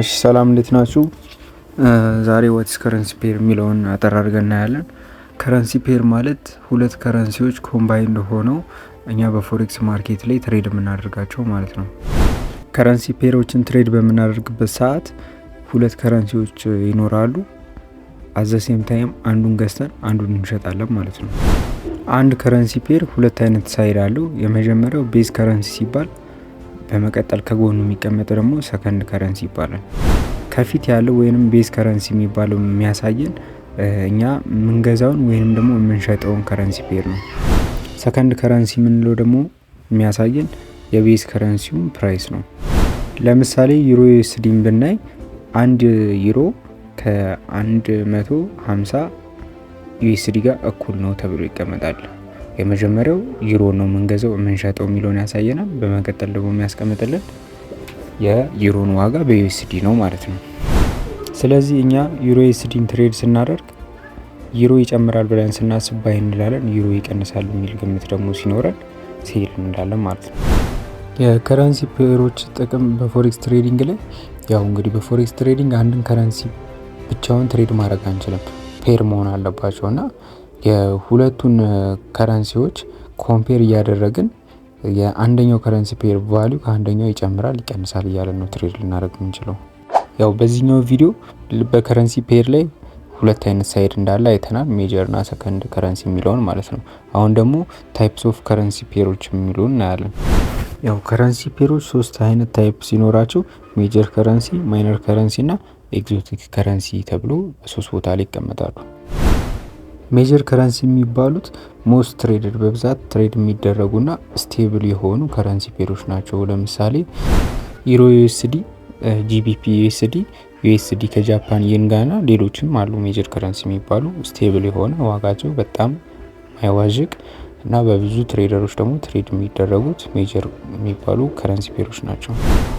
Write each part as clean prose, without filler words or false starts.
እሺ ሰላም፣ እንዴት ናችሁ? ዛሬ what's currency pair የሚለውን አጠር አድርገን እናያለን። Currency pair ማለት ሁለት currency ዎች combined ሆነው እኛ በ forex market ላይ trade የምናደርጋቸው ማለት ነው። Currency pair ኦችን trade በምናደርግበት ሰዓት ሁለት currency ዎች ይኖራሉ። At the same time አንዱን ገዝተን አንዱን እንሸጣለን ማለት ነው። አንድ currency pair ሁለት አይነት side አለው። የመጀመሪያው base currency ሲባል፣ በመቀጠል ከጎኑ የሚቀመጠው ደግሞ second currency ይባላል። ከፊት ያለው ወይንም base currency የሚባለው የሚያሳየን እኛ የምንገዛውን ወይንም ደግሞ የምንሸጠውን currency pair ነው። Second currency የምንለው ደግሞ የሚያሳየን የ base currency ውን price ነው። ለምሳሌ Euro USD ን ብናይ 1 ዩሮ ከ150 USD ጋር እኩል ነው ተብሎ ይቀመጣል። የመጀመሪያው ዩሮ ነው የምንገዛው የምንሸጠው የሚለውን ያሳየናል። በመቀጠል ደግሞ የሚያስቀምጥልን የዩሮን ዋጋ በ USD ነው ማለት ነው። ስለዚህ እኛ Euro USD ን trade ስናደርግ ዩሮ ይጨምራል ብለን ስናስብ buy እንላለን፣ ዩሮ ይቀንሳል የሚል ግምት ደግሞ ሲኖረን sell እንላለን ማለት ነው። የ currency pair ኦች ጥቅም በ forex trading ላይ፣ ያው እንግዲህ በ forex trading አንድን currency ብቻውን trade ማድረግ አንችልም፣ pair መሆን አለባቸው እና የሁለቱን currency ዎች compare እያደረግን የአንደኛው currency pair value ከአንደኛው ይጨምራል ይቀንሳል እያለን ነው trade ልናደርግ የምንችለው። ያው በዚህኛው ቪዲዮ በ currency pair ላይ ሁለት አይነት side እንዳለ አይተናል፣ major እና second currency የሚለውን ማለት ነው። አሁን ደግሞ types of currency pair ኦች የሚለውን እናያለን። ያው currency pair ኦች ሶስት አይነት type ሲኖራቸው major currency፣ minor currency እና exotic currency ተብሎ በሶስት ቦታ ላይ ይቀመጣሉ። Major currency የሚባሉት most traded፣ በብዛት trade የሚደረጉና stable የሆኑ currency pair ኦች ናቸው። ለምሳሌ Euro USD፣ GBP USD፣ USD ከጃፓን የን ጋርና ሌሎችም አሉ። Major currency የሚባሉ stable የሆነ፣ ዋጋቸው በጣም ማይዋዥቅ እና በብዙ trader ኦች ደግሞ trade የሚደረጉት major የሚባሉ currency pair ኦች ናቸው።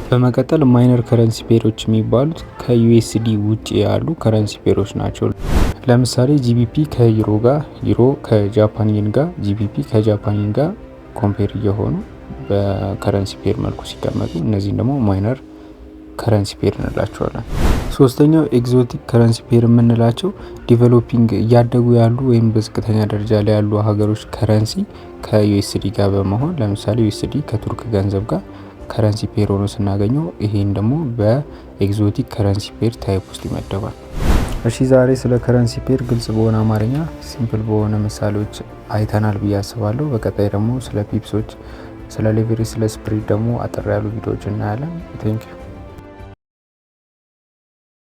በመቀጠል minor currency pair ኦች የሚባሉት ከ USD ውጭ ያሉ currency pair ኦች ናቸው። ለምሳሌ GBP ከዩሮ ጋር፣ ዩሮ ከጃፓን የን ጋር፣ GBP ከጃፓን የን ጋር compare እየሆኑ በ currency pair መልኩ ሲቀመጡ እነዚህን ደግሞ minor currency pair እንላቸዋለን። ሶስተኛው exotic currency pair የምንላቸው developing፣ እያደጉ ያሉ ወይም በዝቅተኛ ደረጃ ላይ ያሉ ሀገሮች currency ከ USD ጋር በመሆን፣ ለምሳሌ USD ከቱርክ ገንዘብ ጋር currency pair ሆኖ ስናገኘው ይሄን ደግሞ በ exotic currency pair type ውስጥ ይመደባል። እሺ፣ ዛሬ ስለ currency pair ግልጽ በሆነ አማርኛ simple በሆነ ምሳሌዎች አይተናል ብዬ አስባለሁ። በቀጣይ ደግሞ ስለ pips ኦች፣ ስለ leverage፣ ስለ spread ደግሞ አጠር ያሉ ቪዲዮዎች እናያለን። Thank you.